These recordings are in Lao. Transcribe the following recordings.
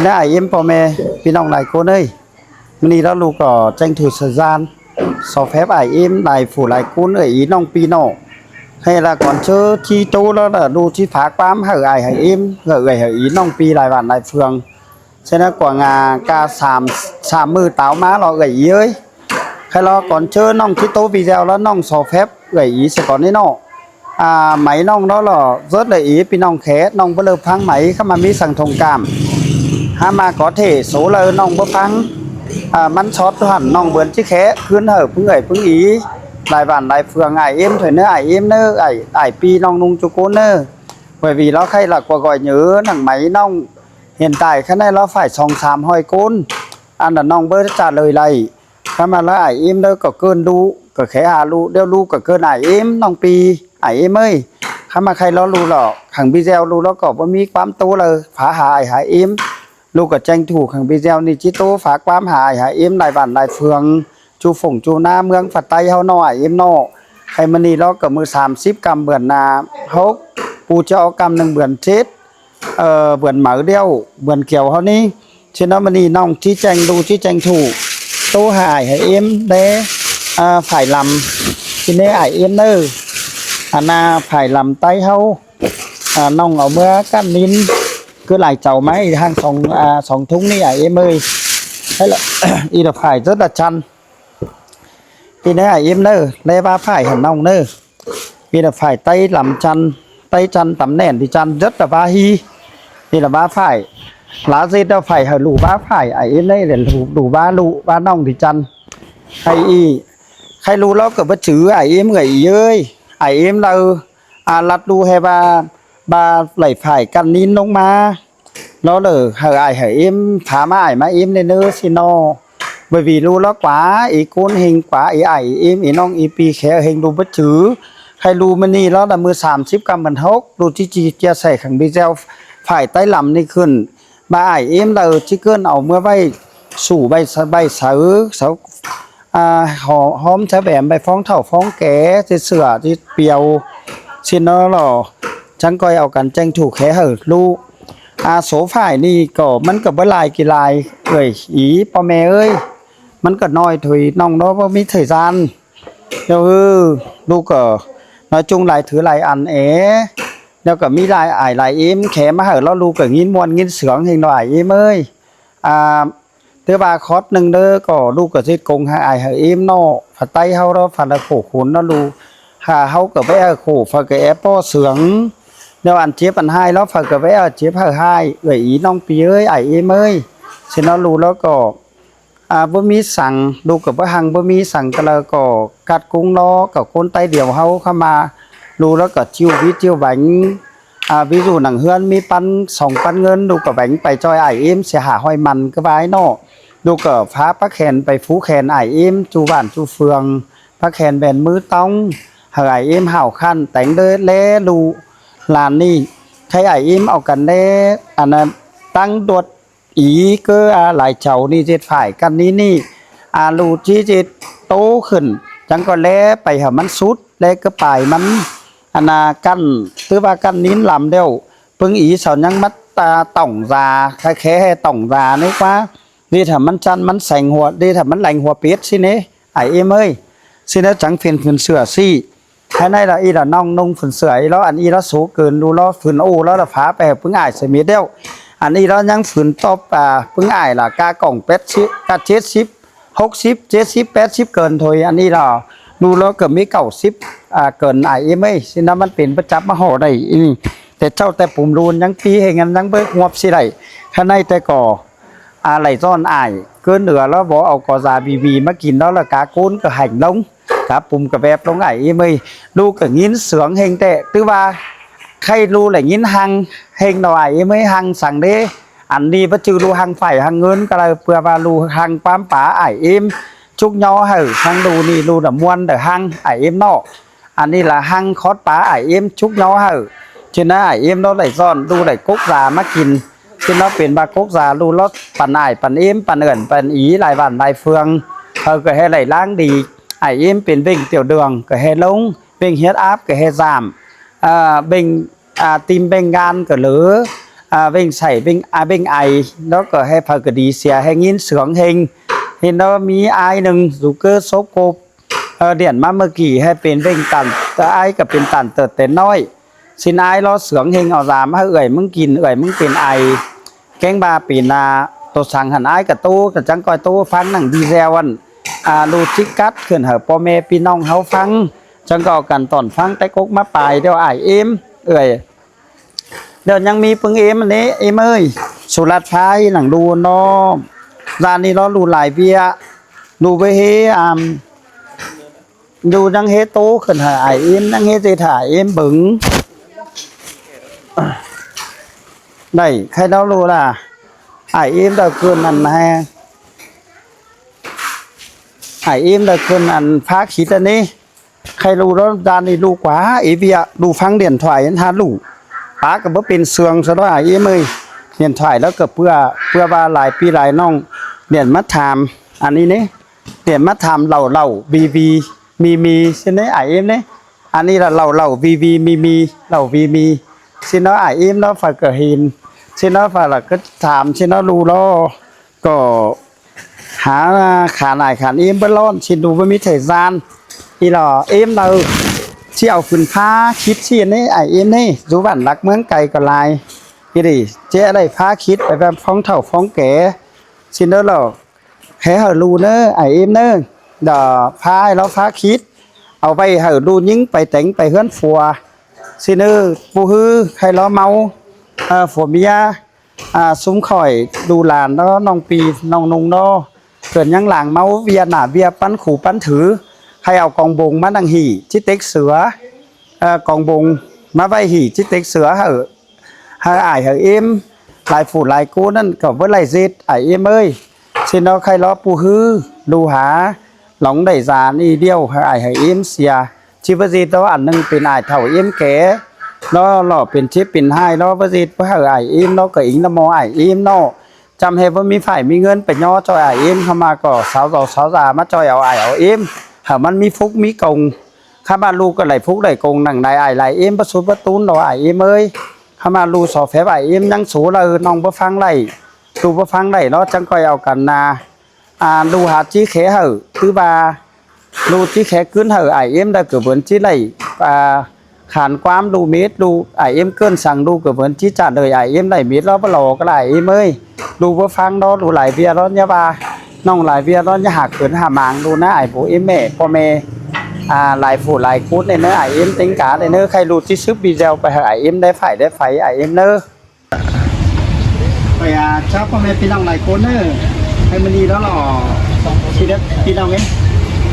ນະ ອ້າຍເອັມ ພໍ່ແມ່ພີ່ນ້ອງຫຼາຍຄົນເອີຍ, ມື້ນີ້ລະລູກກໍແຈ້ງຖືກສະຍານ ຊໍແຟບ ອ້າຍເອັມ ຫຼາຍຜູ້ຫຼາຍຄົນ ເອື້ອຍອີນ້ອງປີນ້ອງ ໃຫ້ລະກ່ອນເຊີທີ່ໂຕລະລະ ລູກຊິຝາກຄວາມໃຫ້ອ້າຍໃຫ້ເອັມ ເອື້ອຍໃຫ້ອີນ້ອງປີຫຼາຍບ້ານຫຼາຍເຟືອງ. ສະນັ້ນກວ່າງາກາສາມ ສາມມື້ຕາວມາລະເອື້ອຍອີເອີຍ. ໃຫ້ລະກ່ອນເຊີນ້ອງທີ່ໂຕປີແລ້ວລະນ້ອງ ຊໍແຟບ ເອື້ອຍອີສະກ່ອນນີ້ເນາະ. ອ່າ ໄໝນ້ອງລະລະເຈີດເອື້ອຍອີ ພີ່ນ້ອງແຂ ນ້ອງບໍ່ເລີບຟັງໄໝ ຄຳວ່າມີສັງສົງກາມ ຫາມາກໍເທໂສເລີຍນ້ອງບໍ່ຟັງ. ອ່າ ມັນຊອດຫັ້ນນ້ອງເບືອນຊິແຂ ຄືນໃຫ້ເພິ່ງເອື້ອຍເພິ່ງອີ ຫຼາຍບ້ານຫຼາຍເຟືອງ. ອ້າຍເອັມ ຖອຍເນີ ອ້າຍເອັມເນີ ອ້າຍ ອ້າຍປີນ້ອງນຸ່ງຈຸໂກນເນີ. ເວີຍວີລະໄຄລະກວ່າກ່ອຍເນີ ໜັງໄໝນ້ອງ ເຫັນຕາຍຂະໜາດລະຝາຍສອງສາມຮ້ອຍໂກນ ອັນນັ້ນນ້ອງເບີຈະເລີຍໄລ. ຄຳວ່າລະອ້າຍເອັມເດີ ກໍເກີນລູກ ກໍແຄ່ຫາລູກ ດຽວລູກກໍເກີນອ້າຍເອັມ ນ້ອງປີ ອ້າຍເອັມເອີຍ. ຄຳວ່າໃຄລະລູກລະ ຂັງບີແຊວລູກລະກໍບໍ່ມີຄວາມໂຕລະ ພາຫາອ້າຍຫາເອັມ ລູກກໍແຈ້ງຖູກ ຂັງບີແຊວນີ້ຈິໂຕ ຝາກຄວາມຫາອ້າຍຫາເອັມ ຫຼາຍບ້ານຫຼາຍເຟືອງ ຈູຝົງຈູນາເມືອງພາກໃຕ້ເຮົາເນາະ ອ້າຍເອັມເນາະ. ໃຄມື້ນີ້ລະກໍມື້ສາມສິບກຳເດືອນ ຫົກ ປູຈະອອກກຳໜຶ່ງເດືອນເຈັດ ເອີ ເບືອນເໝີດຽວ ເບືອນຂຽວເຮົານີ້. ເຊັ່ນວ່າມື້ນີ້ນ້ອງຊີ້ແຈງດູ ຊີ້ແຈງຖູກ ໂຕຫາອ້າຍຫາເອັມແດ່ ອາ ຝາຍລຳ ຊິແນ່ອ້າຍເອັມເດີ ອັນນ່າ ຝາຍລຳໃຕ້ເຮົາ ອາ ນ້ອງເອົາເມືອກັ້ນນິນ ຄືຫຼາຍເຈົ້າໄມ້ທາງສອງ ອາ ສອງທຸງນີ້ອ້າຍເອັມເອີຍ. ໃຫ້ລະ ອີລະຝາຍເດີລະຈັນ ອີແນ່ອ້າຍເອັມເດີ ແລວ່າຝາຍຫັ້ນນ້ອງເດີ. ມີແຕ່ຝາຍໄຕ້ລຳຈັນ ໄຕ້ຈັນຕຳແໜ່ງດີຈັນ ເດັດຕະບາຮີ ນີ້ລະບາຝາຍ ລາເສດດາຝາຍ ໃຫ້ລູບາຝາຍ ໄອເອັນໄດ້ເດລູບາລູບານ້ອງດີຈັນ ໃຫ້ອີ ໃຫ້ລູລາວກໍບໍ່ຈື່ ໄອເອັມເອີຍ ເອີຍ ໄອເອັມລາວ ອາ ລັດລູໃຫ້ວ່າ ບາໄຫຼຝາຍກັນນິນລົງມາ ລາວເລີ ໃຫ້ອ້າຍໃຫ້ເອັມ ພາມາອ້າຍມາເອັມແນ່ເນີຊິນໍ ເບບີລູລາວກວ່າ ອີກູນເຮັງກວ່າ ອີອ້າຍເອັມ ອີນ້ອງ ອີປີແຂເຮັງລູບໍ່ຈື່ ໃຫ້ລູມື້ນີ້ລາວລະມື້ສາມສິບກຳເດືອນຫົກ ລູທີ່ຈີເຈຍໃສ່ຂັງບີແຊວ ຝາຍໃຕ້ລຳນີ້ຂຶ້ນ ບາອ້າຍເອັມລາວຈິເກີນເອົາເມືອໄວ້ ສູ່ໄວ້ສະໄວ້ເສົາ ເສົາ ອາ ຫອມສະແບມ ໄວ້ຟ້ອງເຖົ້າຟ້ອງແກ່ ຕິດເສື້ອຕິດປຽວ ຊິນໍລາວ ຈັ່ງກ່ອຍເອົາກັນແຈ້ງຖູກແຂໃຫ້ລູ ອາ ໂສຝາຍນີ້ກໍ ມັນກໍບໍ່ຫຼາຍກີຫຼາຍເອີຍ ອີພໍ່ແມ່ເອີຍ ມັນກໍນ້ອຍຖອຍນ້ອງເນາະ ບໍ່ມີເທື່ອຊານ ເຈົ້າເອີ ລູກກໍນ້ອຍຈຸງຫຼາຍຖືຫຼາຍອັນເອ ແລ້ວກໍມີຫຼາຍອາຍຫຼາຍເອັມແຂມາໃຫ້ລາວ ລູກກໍຍິນມ່ວນຍິນສຽງເຮັງດອກອາຍເອັມເອີຍ ອາ ຖືວ່າຄອດໜຶ່ງເດີ ກໍລູກກໍຊິກົງໃຫ້ອາຍໃຫ້ເອັມເນາະ ພາໃຕ້ເຮົາເນາະ ພາລະໂຂຂຸນເນາະລູກ ຫາເຮົາກໍໄປເອົາໂຂ ພາກໍແອບປໍເສືອງ ແນວອັນເຈັບອັນຮ້າຍເນາະ ພາກໍໄປເອົາເຈັບໃຫ້ຮ້າຍ ເອື້ອຍອີນ້ອງປີເອີຍ ອາຍເອັມເອີຍ ຊິນອນລູກແລ້ວກໍ ອາ ບໍ່ມີສັງ ລູກກໍບໍ່ຮັ່ງ ບໍ່ມີສັງ ກໍແລ້ວກໍກັດກຸງເນາະ ກໍຄົນໃຕ້ດຽວເຮົາເຂົ້າມາ ລູກແລ້ວກໍຈິ້ວວິດຈິ້ວແບງ ອາ ວິຢູ່ໜັງເຮືອນ ມີປັນສອງປັນເງິນ ລູກກໍແບງໄປຈ່ອຍອາຍເອັມ ເສຍຫ້າຮ້ອຍມັນ ກໍວ່າໃຫ້ເນາະ ລູກກໍພາປາແຂນໄປຟູແຂນອາຍເອັມ ສູ່ບ້ານສູ່ເຟືອງ ພາແຂນແບນມືຕ້ອງ ໃຫ້ອາຍເອັມຫ້າວຂັ້ນ ແຕ່ງເດີແລລູກຫຼານນີ້ ໃຫ້ອາຍເອັມເອົາກັນແດ່ ອັນນັ້ນ ຕັ້ງດວດ ອີເກີອາ ຫຼາຍເຈົ້ານີ້ເຈັດຝາຍກັນນີ້ນີ້ ອາ ລູກຈີເຈັດໂຕຂຶ້ນ ຈັ່ງກໍແລໄປໃຫ້ມັນສຸດ ແລກໍປາຍມັນ ອັນນ່າ ກັນ ຖືວ່າກັນນິນລຳແລ້ວ ເພິ່ງອີເສົາຍັງມາຕາຕ່ອງຢາ ໃຫ້ແຂໃຫ້ຕ່ອງຢານີ້ກວ່າ ດີຖ້າມັນຈັນມັນແສງຫົວ ດີຖ້າມັນແຫຼງຫົວເປັດຊິເນ ອາຍເອັມເອີຍ ຊິນະ ຈັ່ງເປັນຜືນເສື້ອຊີ້ ພາຍໃນລະອີລະນ້ອງນຸ່ງຝືນເສື້ອອີລະ ອັນອີລະໂສເກີນ ລູລະຝືນໂອລະລະພາໄປໃຫ້ປຶງອ້າຍສະເມັດແລ້ວ ອັນອີລະຍັງຝືນຕອບ ອາ ປຶງອ້າຍລະ ກາກອງແປດສິບ ກາເຈັດສິບ ຫົກສິບ ເຈັດສິບ ແປດສິບ ເກີນໂທຍ ອັນອີລະ ລູລະກໍມີເກົ້າສິບ ອາ ເກີນ ອາຍເອັມເອີຍ ຊິນະ ມັນເປັນປະຈຳມະຫໍໄດ້ອີ ແຕ່ເຈົ້າແຕ່ປຸມລູນຍັງປີໃຫ້ເງິນຍັງເບີກຮວບຊິໄດ້ ພາຍໃນແຕ່ກໍ ອາ ໄຫຼຊ້ອນອາຍ ເກີນເໜືອລະບໍ່ເອົາກໍຢາບີບີມາກິນລະລະກາໂກນກໍແຫ້ງລົງ ກາປຸ່ມກະແບບລົງ ອາຍເອັມເອີຍ ລູກກໍຍິນສຽງເຮັງແທ້ ຖືວ່າໃຄລູແຫຼະຍິນຮັ່ງເຮັງດອກ ອາຍເອັມເອີຍ ຮັ່ງສັງເດ ອັນນີ້ບໍ່ຈື່ລູຮັ່ງໄຟຮັ່ງເງິນກໍໄດ້ ເພື່ອວ່າລູຮັ່ງຄວາມປາ ອາຍເອັມ ຈຸກຍໍໃຫ້ທັງລູນີ້ ລູລະມ່ວນເດີຮັ່ງ ອາຍເອັມເນາະ ອັນນີ້ລະຮັ່ງຄອດປາ ອາຍເອັມ ຈຸກຍໍໃຫ້ ຈະນະ ອາຍເອັມເນາະ ໄດ້ຊ້ອນ ລູໄດ້ກົກຢາມາກິນ ຈະນະ ເປັນວ່າກົກຢາ ລູລະປັນອາຍ ປັນເອັມ ປັນເອີນ ປັນອີ ຫຼາຍບ້ານຫຼາຍເຟືອງ ເຂົາກໍໃຫ້ໄດ້ລ້າງດີ ອາຍເອັມ ເປັນເບັ່ງຕຽວເດືອງ ກໍໃຫ້ລົງ ເບັ່ງເຮັດອາບ ກໍໃຫ້ຈາມ ອາ ເບັ່ງ ອາ ຕິ່ມເບັ່ງງານກໍເຫຼືອ ອາ ເວັງໄສ້ ເວັງ ອາ ເວັງໄອ ແລ້ວກໍໃຫ້ເຂົາກໍດີເສຍ ໃຫ້ຍິນສຽງເຮັງ ເຫັນແລ້ວມີອ້າຍໜຶ່ງ ຊູເກີໂຊໂກບ ເອີ ລຽນມາເມື່ອກີ້ ໃຫ້ເປັນເວັງຕັນ ແຕ່ອ້າຍກໍເປັນຕັນເຕີແຕ່ນ້ອຍ ຊິນອ້າຍລໍສຽງເຮັງເອົາຢາມາໃຫ້ເອື້ອຍມຶງກິນ ເອື້ອຍມຶງເປັນໄອ ແກ້ງວ່າເປັນ ອາ ໂຕສັງຫັ້ນ ອ້າຍກໍໂຕ ກໍຈັ່ງກ່ອຍໂຕຟັງໜັງດີແຊວ ອັນ ອາ ລູຊິກັດຂຶ້ນໃຫ້ພໍ່ແມ່ພີ່ນ້ອງເຮົາຟັງ ຈັ່ງກໍເອົາກັນຕອນຟັງແຕ່ກົກມາປາຍ ດຽວອ້າຍເອມ ເອື້ອຍ ດຽວຍັງມີປຶງເອມອັນນີ້ ເອມເອີຍ ສຸລັດພາຍໜັງດູເນາະ ລານນີ້ລໍດູຫຼາຍເວຍ ດູໄວ້ເຮ ອາ ດູຍັງເຮໂຕຂຶ້ນໃຫ້ອ້າຍເອມ ຍັງເຮເຈຖ້າອ້າຍເອມເບິ່ງ ໄດ້ ໃຄເຮົາຮູ້ລະ ອ້າຍເອມໄດ້ຂຶ້ນອັນແຮ ອ້າຍເອມໄດ້ຂຶ້ນອັນພາຄິດອັນນີ້ ໃຄລູກລາວດ້ານນີ້ລູກກວ່າເອເວຍ ລູກຟັງດຽນຖວາຍຫັ້ນຫາລູກ ປາກກໍບໍ່ເປັນເຊື່ອງຊະດອກອ້າຍເອມເອີຍ ດຽນຖວາຍແລ້ວກໍເພື່ອ ເພື່ອວ່າຫຼາຍປີຫຼາຍນ້ອງດຽນມາຖາມ ອັນນີ້ເດ້ ດຽນມາຖາມເລົ່າເລົ່າ ວີວີ ມີມີ ຊິເດ້ອ້າຍເອມເດ້ ອັນນີ້ລະເລົ່າເລົ່າ ວີວີ ມີມີ ເລົ່າ ວີມີ ຊິເນາະອ້າຍເອມເນາະ ຝາກກໍເຫັນ ຊິເນາະ ຝາກລະກໍຖາມ ຊິເນາະ ລູກລາວ ກໍຫາຂານອາຍຂານເອມເບິດລ້ອນ ຊິດູບໍ່ມີໄທຊານ ອີຫຼໍເອມເລີຍ ຊິເອົາຄືນພາຄິດຊິເນ ອາຍເອມເນ ຢູ່ບ້ານຫຼັກເມືອງໄກກໍຫຼາຍ ອີຫຼີ ເຈໄດ້ພາຄິດໄປແບບຟອງເຖົ້າຟອງແກ່ ຊິເນາະ ແລ້ວແຮໃຫ້ລູເນ ອາຍເອມເນ ດຽວພາໃຫ້ລາວພາຄິດ ເອົາໄວ້ໃຫ້ລູຍິງໄປແຕ່ງໄປເຮືອນຜົວ ຊິເນີ ປູຮື ໃຫ້ລາວເມົາ ເອີ ຜົວເມຍ ອາ ຊຸມຂ້ອຍ ລູກຫຼານເນາະ ນ້ອງປີ ນ້ອງນຸ່ງເນາະ ເກີນຍັງຫຼາງເມົາ ເວຍໜ້າເວຍ ປັນຂູປັນຖື ໃຫ້ເອົາກອງບົງມານັ່ງຫີ່ຈິເຕັກເສືອ ເອີ ກອງບົງມາໄວ້ຫີ່ຈິເຕັກເສືອ ໃຫ້ ໃຫ້ອາຍໃຫ້ເອມ ຫຼາຍຜູ້ຫຼາຍກູນັ້ນກໍບໍ່ໄດ້ເສັດ ອາຍເອມເອີຍ ຊິເນາະ ໃຫ້ລໍປູຮື ດູຫາ ລອງໄດ້ສານອີດຽວ ໃຫ້ອາຍໃຫ້ເອມເສຍ ຊິບໍ່ຊິເຮັດດອກ ອັນໜຶ່ງເປັນອ້າຍເຖົ້າເອມແກ່ເນາະ ລໍເປັນເຈັບເປັນຮ້າຍ ລໍບໍ່ຊິເຮັດ ບໍ່ໃຫ້ອ້າຍເອມເນາະ ກໍອີງນຳໝໍອ້າຍເອມເນາະ ຈຳໃຫ້ບໍ່ມີຝ່າຍມີເງິນໄປຍໍຊ່ອຍອ້າຍເອມ ເຮົາມາກໍສາວເຈົ້າສາວສາມາຊ່ອຍເອົາອ້າຍເອົາເອມ ໃຫ້ມັນມີຟຸກມີກົງ ຄຳວ່າລູກກໍໄດ້ຟຸກໄດ້ກົງ ໜັງໄດ້ອ້າຍໄດ້ເອມ ບໍ່ສຸດບໍ່ຕູນດອກອ້າຍເອມເອີຍ ຄຳວ່າລູກຊອແຟບອ້າຍເອມຍັງໂສເລີ ນ້ອງບໍ່ຟັງໄດ້ ລູກບໍ່ຟັງໄດ້ເນາະ ຈັ່ງຄ່ອຍເອົາກັນນາ ອາ ລູກຫາຈິແຄໃຫ້ ຄືວ່າ ລູກຈິແຄຄືນໃຫ້ອ້າຍເອມໄດ້ ກໍເໝືອນຈິໄດ້ ອາ ຂານຄວາມລູກເມັດ ລູກອ້າຍເອມເກີນສັງ ລູກກໍເໝືອນຈິຈະເລີຍອ້າຍເອມໄດ້ເມັດ ລາວບໍ່ຫຼໍກໍໄດ້ອ້າຍເອມເອີຍ ລູກບໍ່ຟັງເນາະ ລູກຫຼາຍເວຍເນາະ ຢ່າວ່ານ້ອງຫຼາຍເວຍເນາະ ຢ່າຫາເຂີນຫາໝາງ ລູກນະ ອ້າຍໂບເອມແມ່ ພໍ່ແມ່ ອາ ຫຼາຍຜູ້ຫຼາຍຄູນເດີ ອ້າຍເອມເຕັງກາເດີ ໃຫ້ລູກຈິສືບບີແຊວໄປໃຫ້ອ້າຍເອມໄດ້ຝ້າຍໄດ້ໄຟ ອ້າຍເອມເດີ. ໄປ ອາ ເຈົ້າພໍ່ແມ່ພີ່ນ້ອງຫຼາຍຄົນເດີ ໃຫ້ມື້ນີ້ເນາະ ຊິໄດ້ພີ່ນ້ອງເອີຍ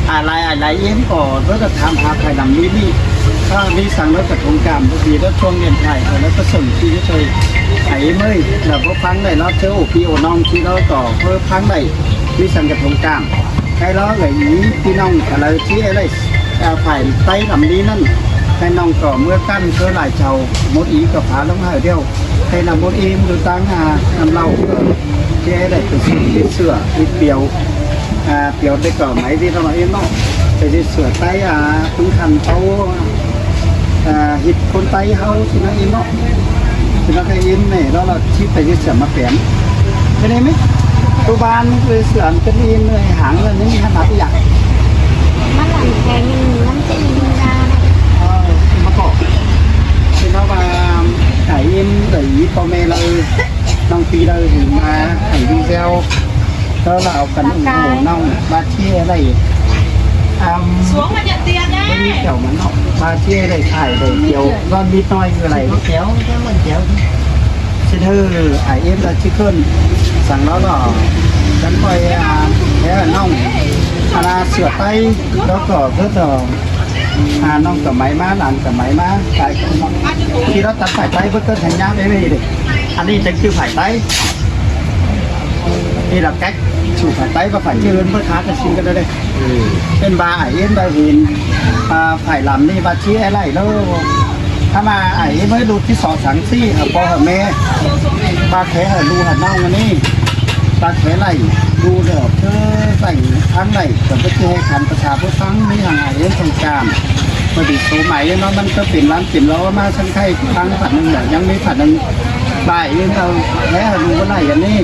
ອາ ຫຼາຍ ອາ ຫຼາຍເອມກໍເດີ ຖາມຫາໃຜນຳນີ້ນີ້ ຖ້າມີສັງເດີກະທົງກາມ ບໍ່ດີເດີ ຊ່ວງວາເລນໄທນ໌ ແລ້ວກໍສົ່ງທີ່ຊ່ວຍ ອາ ເອມເອີຍ ແລ້ວບໍ່ຟັງໄດ້ເນາະ ເຈີໂອພີ່ໂອນ້ອງທີ່ເນາະ ກໍເພິ່ນຟັງໄດ້ ມີສັງກະທົງກາມ ໃຫ້ລາວເອີຍ ພີ່ນ້ອງກະເລີຍທີ່ໄດ້ ອາ ຝ່າຍໃຕ້ນຳນີ້ນັ້ນ ໃຫ້ນ້ອງກໍເມືອກັນ ເທື່ອຫຼາຍເຈົ້າ ໝົດອີກກໍພາລົງໃຫ້ດຽວ ໃຫ້ນຳໝົດອີກຢູ່ຕັ້ງ ອາ ນຳເລົ່າ ທີ່ໃຫ້ໄດ້ໄປຊື້ເຮັດເສື້ອເຮັດປຽວ ອາ ປຽວແຕ່ກໍໄມ້ທີ່ເຮົາເຮັດເນາະ ໄປເຮັດເສື້ອໄຕ້ ອາ ປຶ້ງຄັນເຕົ້າ ອາ ເຮັດຄົນໃຕ້ເຮົາຊິນະອີເນາະ ຊິນະກະອີແມ່ ແລ້ວລະຊິໄປເຮັດເສື້ອມາແປນ ເປັນໄດ້ໄໝ? ໂຕບ້ານເສື້ອເປັນອີເນຍຫາງເງິນນີ້ຂະໜາດອີຫຍັງ? ມັນອັນແພງ ມັນເປັນ ເອີ ມາເກາະ ເປັນເພາະວ່າໄດ້ອີ ໄດ້ອີພໍ່ແມ່ລາວ ນ້ອງປີລາວເຫັນມາໃຫ້ດີແຊວ ແລ້ວລາວເອົາກັນອຸດໜູນນ້ອງ ບາດທີ່ໄດ້ ອາ ສວງມັນຢ່າເຕຍນະ ແຖວມັນເນາະ ບາດທີ່ໄດ້ຂາຍໄດ້ກ່ຽວ ນອນມີນ້ອຍຢູ່ໄລ ແຖວ ແຖວມັນແຖວ ຊິເທີ ອາ ເອັມ ລະຊິຂຶ້ນ ສັ່ງລາວເນາະ ຈັນປ່ອຍ ອາ ແທ້ນ້ອງ ອາ ເສືອໄຕ້ ແລ້ວກໍເພິ່ນ ອາ ນ້ອງກະໄໝມາ ຫຼານກະໄໝມາ ຫຼາຍຄົນເນາະ ທີ່ລາວຕັດສາຍໄຟເພິ່ນກໍແທງຍາວໄດ້ເລີຍເດ້ ອັນນີ້ຈັ່ງຄືຝ່າຍໃຕ້ ນີ້ລະແກັກ ສູ່ຝ່າຍໃຕ້ກັບຝ່າຍເຈີນ ເພິ່ນຄາກັນຊິງກັນໄດ້ເດ້ ເປັນວ່າ ອາ ເອັມ ໄດ້ເຫັນ ອາ ຝ່າຍລຳນີ້ວ່າຊິໄດ້ໄລ່ໂລ ຖ້າມາ ອາ ເອັມ ເອີຍ ລູກທີ່ສອງ ສາມ ສີ່ ຫາພໍ່ຫາແມ່ ປາກແຂໃຫ້ລູກໃຫ້ນ້ອງອັນນີ້ ປາກແຂໄລ່ ດູແລ້ວເທີໃສ່ທາງໄດ້ ກໍບໍ່ຊິໃຫ້ຄັນປະຊາຜູ້ຟັງ ມີຫຍັງ ອາ ເອັມ ຕ້ອງການ ພໍດີໂຕໃໝ່ເນາະ ມັນກໍເປັນລ້ານເປັນລໍ້ມາ ຊັ້ນໄຂ່ທາງພັນໜຶ່ງ ແລ້ວຍັງມີພັນໜຶ່ງ ປ້າເອງເອົາແທ້ລູກບໍ່ໄດ້ອັນນີ້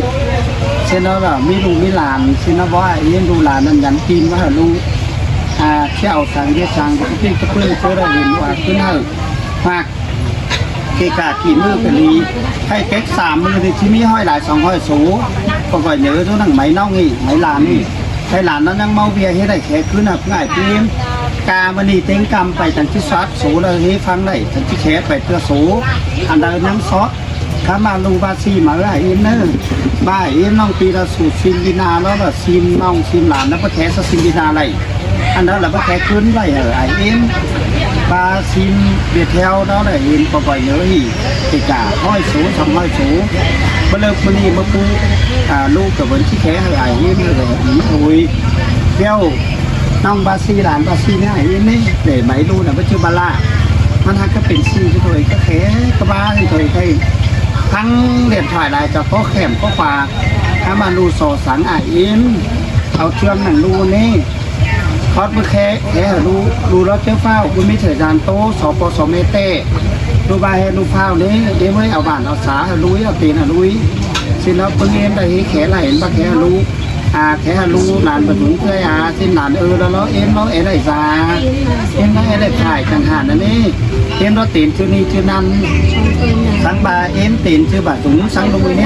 ເຊັ່ນວ່າມີລູກມີຫຼານ ເຊັ່ນວ່າເອງລູກຫຼານນັ້ນຍັງຕີນວ່າລູກ ອ່າ ຊິເອົາສັງເຮັດສັງ ກະຕິກະປຶ້ນເຊີດເຫັນວ່າຂຶ້ນໃຫ້ ມັກເກະກະກີ່ມື້ກະດີ ໃຫ້ເກັກສາມມື້ນີ້ຊິມີຮ້ອຍຫຼາຍສອງຮ້ອຍໂສ ກໍກໍເຍີໂຕໜັງໄມ້ນ້ອງນີ້ໄມ້ຫຼານນີ້ ໄມ້ຫຼານນັ້ນຍັງເມົາເບຍເຮັດໃຫ້ແຂຂຶ້ນຫາຜູ້ອ້າຍຜູ້ເອງ ກາມື້ນີ້ເຕັງກຳໄປຈັ່ງຊິຊອດໂສ ແລ້ວເຮຟັງໄດ້ຈັ່ງຊິແຂໄປເທື່ອໂສ ອັນໃດຍັງຊອດ ຄຳວ່າລູກບາຊີມາເອີຍອ້າຍເອັມເນີ ບາເອັມນ້ອງປີລະສູດຊິນບີນາ ແລ້ວລະຊິນນ້ອງຊິນຫຼານ ແລ້ວບໍ່ແຂສະຊິນບີນາໄດ້ ອັນນັ້ນລະບໍ່ແຂຄືນໄວ້ເອີຍອ້າຍເອັມ ບາຊິນເບຍແຖວ ແລ້ວລະເຫັນປະໄປເອີຍ ເກກາຮ້ອຍໂສສອງຮ້ອຍໂສ ບໍ່ເລີກມື້ນີ້ມາປູ ອ່າ ລູກກະເບິ່ງຊິແຂໃຫ້ອ້າຍເອັມເອີຍ ໂອ້ຍ ດຽວ ນ້ອງບາຊີ ຫຼານບາຊີນີ້ ເຫັນນີ້ ເດໄມລູນະ ປັດຈຸບັນລະ ມັນຫາກກະເປັນຊີໂດຍກະແຂກະບາໂດຍໄທ ທັງເລັບຖ່າຍລາຍກະກໍແຂມກໍປາ ຖ້າມາລູຊໍສັງອາເອັມ ເອົາເຄື່ອງໜັງລູນີ້ ຄອດມື້ແຂ ແຂໃຫ້ລູ ລູລະເຈີຟ້າວ ບໍ່ມີເທື່ອຍານໂຕ ສປສເມເຕ ລູບາແຮລູຟ້າວນີ້ ເດເວີຍ ເອົາບ້ານເອົາສາໃຫ້ລຸຍ ເອົາຕີນໃຫ້ລຸຍ ຊິເນາະ ປຶງເອັມໄດ້ເຮແຂໄຫຼ ບັກແຂໃຫ້ລູ ອາ ແຂຫາລູຫຼານປະຖົມເອື້ອຍອາ ຊິນຫຼານເອີລະເລາະ ເອັມເລາະເອໄດ້ສາ ເອັມເລາະເອໄດ້ຖ່າຍຈັ່ງຫັ້ນອັນນີ້ ເອັມເລາະຕີນຊື່ນີ້ຊື່ນັ້ນ ສັງບາເອັມຕີນຊື່ບາສູງ ສັງລຸງເນ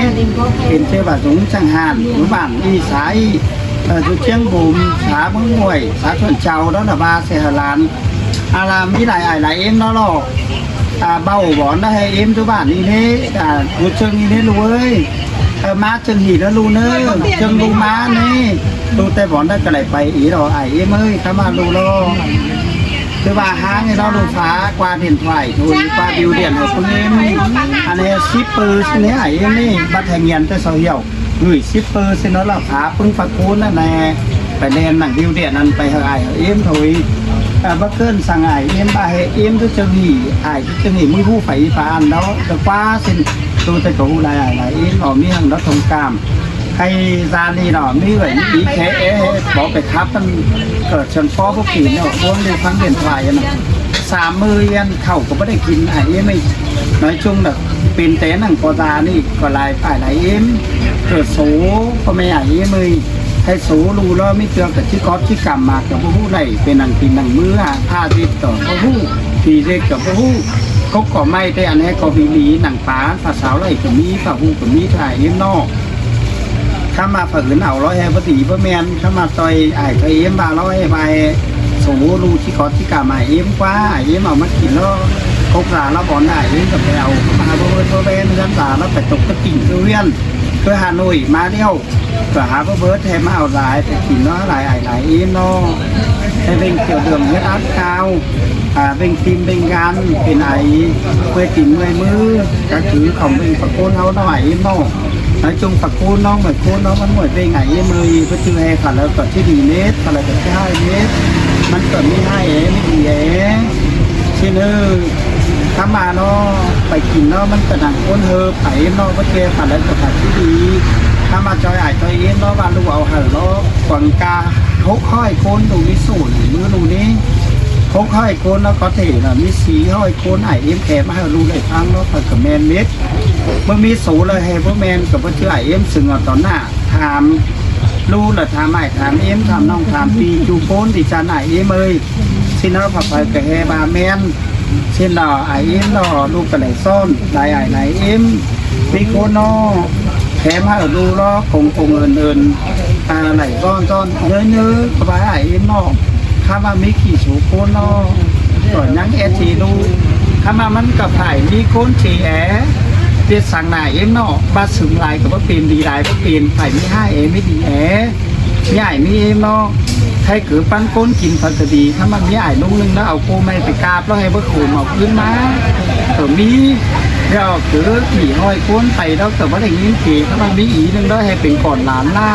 ເປັນຊື່ບາສູງຈັ່ງຫັ້ນ ຢູ່ບ້ານອີສາ ເອີ ຢູ່ຈຽງບຸມ ສາເມືອງຫ້ວຍ ສາຊົນເຈົ້າ ລະລະບາເສຫະຫຼານ ອາລາມມີຫຼາຍອ້າຍຫຼາຍເອັມເນາະ ອາ ເບົາບອນໄດ້ໃຫ້ເອັມຢູ່ບ້ານນີ້ເນ ອາ ຢູ່ເຊິ່ງນີ້ເນລູກເອີຍ ເອີ ມາເຊິ່ງນີ້ເດີລູກເນີ ເຊິ່ງລູກມານີ້ ລູກແຕ່ບອນໄດ້ກະໄດ້ໄປອີດອກອ້າຍເອັມເອີຍ ຄຳວ່າລູກລອ ຄືວ່າຫ້າງນີ້ເນາະ ລູກຟ້າກວ່າເດັ່ນໄພ ໂດຍກວ່າບິວເດັ່ນໃຫ້ຄົນອື່ນ ອັນແຮຊິບເປີເຊັນນີ້ອ້າຍເອັມນີ້ ບັດແຮງງຽນແຕ່ເຊົາຫ່ຽວ ເຮີຍ ສິບເປີເຊັນເນາະ ລະພາປຶ້ງປະໂກນນັ້ນແຫຼະ ໄປແລ່ນໜັງດິວເດດນັ້ນໄປເຮີອາຍເຮີເອັມໂຖຍ ເອີ ບໍ່ເກີນສັງອາຍເອັມ ບາເຮເອັມ ທຸເຈີງຫີ ອາຍທຸເຈີງຫີ ມື້ຮູ້ໄຟອີປານເນາະ ກະກວ່າເຊັນໂຕແຕ່ກະຮູ້ຫຼາຍອາຍຫຼາຍເອັມ ອອກມີຫັ້ນເນາະ ທົງກາມ ໄຄຊານີເນາະ ມີເອື້ອຍມີອີແຄເອ ບໍ່ໄປຄັບມັນ ເກີດເຊີງປໍບໍ່ປີເນາະ ພວກເລກພັງເປັນໄຟນະ ສາມມື້ຍຽນເຂົ້າກະບໍ່ໄດ້ກິນ ອາຍເອັມ ເອີຍ ນ້ອຍຈຸງດອກ ເປັນແຕ່ໜັງກອຕານີ້ກໍຫຼາຍປ້າຍຫຼາຍເອັມ ເກີດໂສພໍ່ແມ່ອາຍເອັມເອີຍ ໃຫ້ໂສລູລະມີເທື່ອກະຊິກອດຊິກຳມາກະບໍ່ຮູ້ໄດ້ເປັນໜັງກິນໜັງມື້ ພາທິດກະບໍ່ຮູ້ ຜີເດັກກະບໍ່ຮູ້ ກົກກໍໄມ້ແຕ່ອັນແຮກກໍມີຫຼີໜັງປາ ພາສາວໄຫຼກະມີ ພາຫູກະມີ ອາຍເອັມເນາະ ຄຳວ່າຜືນເອົາລະແຮບໍ່ດີບໍ່ແມ່ນ ຄຳວ່າຕ່ອຍອາຍກະເອັມວ່າລະແຮວ່າແຮ ໂສລູຊິກອດຊິກຳອາຍເອັມກວ່າ ອາຍເອັມເອົາມາກິນລະ ກົກລາລະບອນອາຍເອັມກະໄປເອົາ ມາຫາບໍ່ເບີດບໍ່ແບນ ເຮືອນລາລະໄປຕົກກະຕິ່ງຄືວຽນ ຄືຫາໂນຍມາແລ້ວ ກະຫາບໍ່ເບີດແທ້ມາເອົາຫຼາຍ ໄປກິນເນາະ ຫຼາຍອາຍຫຼາຍເອັມເນາະ ໃຫ້ເບິ່ງຂຽວເຫຼືອງເຮັດອັດກາວ ອາ ເບັ່ງຕີນເບັ່ງການ ເປັນໄອ ເມື່ອຍຕີນເມື່ອຍມື ກະຄືຂອງເບັ່ງປະໂກນເຮົາເນາະ ໄອເອັມເນາະ ໃນຈົ່ງປະໂກນນ້ອງ ເມື່ອຍໂກນເນາະ ມັນເມື່ອຍເບັ່ງໄອເອັມເອີຍ ເພິ່ນຈື່ໃຫ້ຂະແລ້ວກະຊິດີເມັດ ຂະແລ້ວກະຊິຮ້າຍເມັດ ມັນກະມີຮ້າຍແອ ມີດີແອ ຊິເນີ ທຳມາເນາະ ໄປກິນເນາະ ມັນກະດັງໂອນເຮີບ ໄອເອັມເນາະ ເພິ່ນແກ້ຂະແລ້ວກະຊິດີ ທຳມາຈອຍອາຍຈອຍເອັມເນາະ ວ່າລູກເອົາໃຫ້ເນາະ ກວາງກາ ຫົກຮ້ອຍຄົນ ດູມີສູນ ມື້ດູນີ້ ຫົກຮ້ອຍຄົນ ແລ້ວກໍເທລະມີສີ່ຮ້ອຍຄົນ ອ້າຍເອັມແຖມມາໃຫ້ລູກໄດ້ຟັງເນາະ ຂ້ອຍກໍແມ່ນເມັດ ບໍ່ມີໂສລະແຮບໍ່ແມ່ນ ກໍບໍ່ເຊື່ອອ້າຍເອັມ ຊຶ່ງວ່າຕອນໜ້າ ຖາມລູກລະຖາມອ້າຍ ຖາມເອັມ ຖາມນ້ອງ ຖາມປີ ຈູໂປນ ດີຈັນ ອ້າຍເອັມເອີຍ ຊິເນາະ ໃຜກໍແຮວ່າແມ່ນ ຊິເນາະ ອ້າຍເອັມເນາະ ລູກກໍໄດ້ສອນ ຫຼາຍອ້າຍຫຼາຍເອັມ ມີຄົນເນາະ ແຖມໃຫ້ລູກເນາະ ກົງກົງເອີນເອີນ ອາ ໄຫຼຊ້ອນຊ້ອນເນີໆ ກະວ່າອ້າຍເອັມເນາະ ຄຳວ່າມີຂີ້ໂສໂຄນເນາະ ກໍຍັງແອດເຈລູກ ຄຳວ່າມັນກະໄຜມີຄົນເຈແອ ເປັນສັງນາເອັມເນາະ ບາດສຶມຫຼາຍກະບໍ່ເປັນ ດີຫຼາຍບໍ່ເປັນ ໄຜມີຫ້າແອ ມີດີແອ ມີອ້າຍມີເອັມເນາະ ໃຫ້ເກີດປັນຄົນກິນ ເພິ່ນກະດີ ຄຳວ່າມີອ້າຍລຸງໜຶ່ງເນາະ ເອົາໂກໄມ້ໄປກາບ ແລ້ວໃຫ້ເບິດໂຂມເອົາຄືນມາ ກະມີ ແລ້ວເກີດສີ່ຮ້ອຍຄົນໄປ ແລ້ວກະບໍ່ໄດ້ຍິນເສຍງ ຄຳວ່າມີອີໜຶ່ງເນາະ ໃຫ້ເປັນກ່ອນຫຼານຫຼ້າ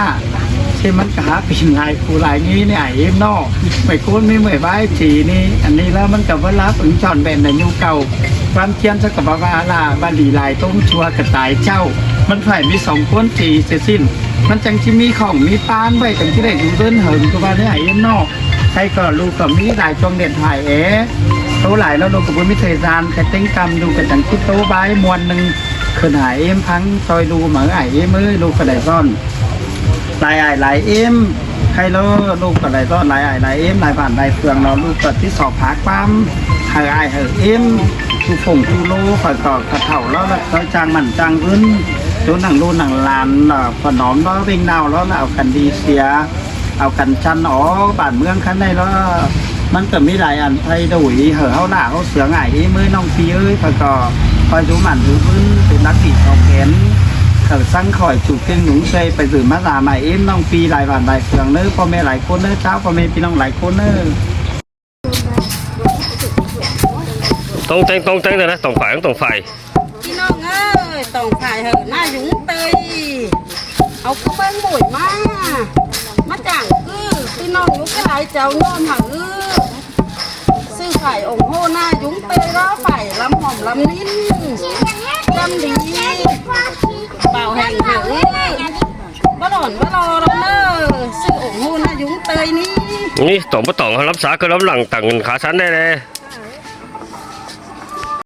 ເຊັ່ນມັນກະຫາເປັນຫຼາຍຄູ່ຫຼາຍນີ້ໃນອາຍເອັມເນາະ ໄປໂກນມີເມື່ອຍວາຍຈີນີ້ ອັນນີ້ແລ້ວມັນກະບໍ່ລະເພິ່ງຊ່ອນແບນໃນຍຸກເກົ່າ ຄວາມຈຽນຊະກະບໍ່ວ່າລະ ບາລີຫຼາຍຕົງຊົ່ວກະຕາຍເຈົ້າ ມັນໄຜມີສອງຄົນຈີເສຍສິ້ນ ມັນຈັ່ງຊິມີຂອງມີປານໄວ້ ຈັ່ງຊິໄດ້ຢູ່ເດີນເຫິງ ຄືວ່າໃນອາຍເອັມເນາະ ໃຜກໍລູກກໍມີຫຼາຍຊ່ວງເດັດຫາຍແອ ໂຕຫຼາຍແລ້ວລູກກໍບໍ່ມີເທຈານ ແຕ່ເຕັງກຳຢູ່ກະຈັ່ງຄິດໂຕບາຍມ່ວນໜຶ່ງ ຄືນອ້າຍເອັມຟັງ ຊ່ອຍດູມາເອີຍ ອ້າຍເອັມເອີຍ ລູກກະໄດ້ຊ້ອນຫຼາຍອ້າຍຫຼາຍເອັມ ໃຫ້ເລີ ລູກກະໄດ້ຊ້ອນຫຼາຍອ້າຍຫຼາຍເອັມ ຫຼາຍບ້ານຫຼາຍເມືອງເນາະ ລູກກະຕິດຊອບພາກຄວາມ ໃຫ້ອ້າຍໃຫ້ເອັມ ສູ່ຝົງສູ່ໂລ ຂ້ອຍກໍກະເຖົ້າແລ້ວລະ ຂ້ອຍຈ້າງໝັ້ນຈ້າງອຶນ ໂຕໜັງລູກໜັງຫຼານລະ ພໍ່ໜອມລະ ເວັງນາວລະ ລະເອົາກັນດີເສຍ ເອົາກັນຊັ້ນອອກ ບ້ານເມືອງຄັນໃດລະ ມັນກໍມີຫຼາຍອັນໄພໂດຍ ໃຫ້ເຮົາຫຼ້າເຮົາເສືອງອ້າຍເອີຍ ເອີຍ ນ້ອງປີເອີຍ ຂ້ອຍກໍ ຄອຍດູໝັ້ນດູບຶນ ເປັນລັກດີເສົາແຂນ ເຂົາສັ່ງຂ້ອຍຈູກເກັ່ງໜຸງເຊຍ ໄປສືບມາສາມອ້າຍເອັມ ນ້ອງປີ ຫຼາຍບ້ານຫຼາຍເມືອງເດີ ພໍ່ແມ່ຫຼາຍຄົນເດີ ຊາວພໍ່ແມ່ພີ່ນ້ອງຫຼາຍຄົນເດີ. ຕ້ອງແຕ່ງ ຕ້ອງແຕ່ງເດີນະ ຕ້ອງຝາຍ ຕ້ອງຝາຍ ພີ່ນ້ອງເອີຍ ຕ້ອງຝາຍເຫີນາຍຸງເຕີຍ ເອົາຄືເບິ່ງໂຫຍມາ ມາຈ້າງຄື ພີ່ນ້ອງຢູ່ກະຫຼາຍເຈົ້າຍອມຫາອື ຊື້ຝາຍອົງໂຫນາຍຸງເຕີຍ ລາຝາຍລຳຫອມລຳນິນ ຈຳດີ ບ່າວແຫ່ງຫາອື ບໍ່ຫຼອນບໍ່ລໍລອເດີ ຊື້ອົງໂຫນາຍຸງເຕີຍນີ້ ນີ້ຕອງບໍ່ຕອງ ເຮົາລຳສາຄືລຳຫຼັງຕັ້ງຂາສັນແດ່ໆ.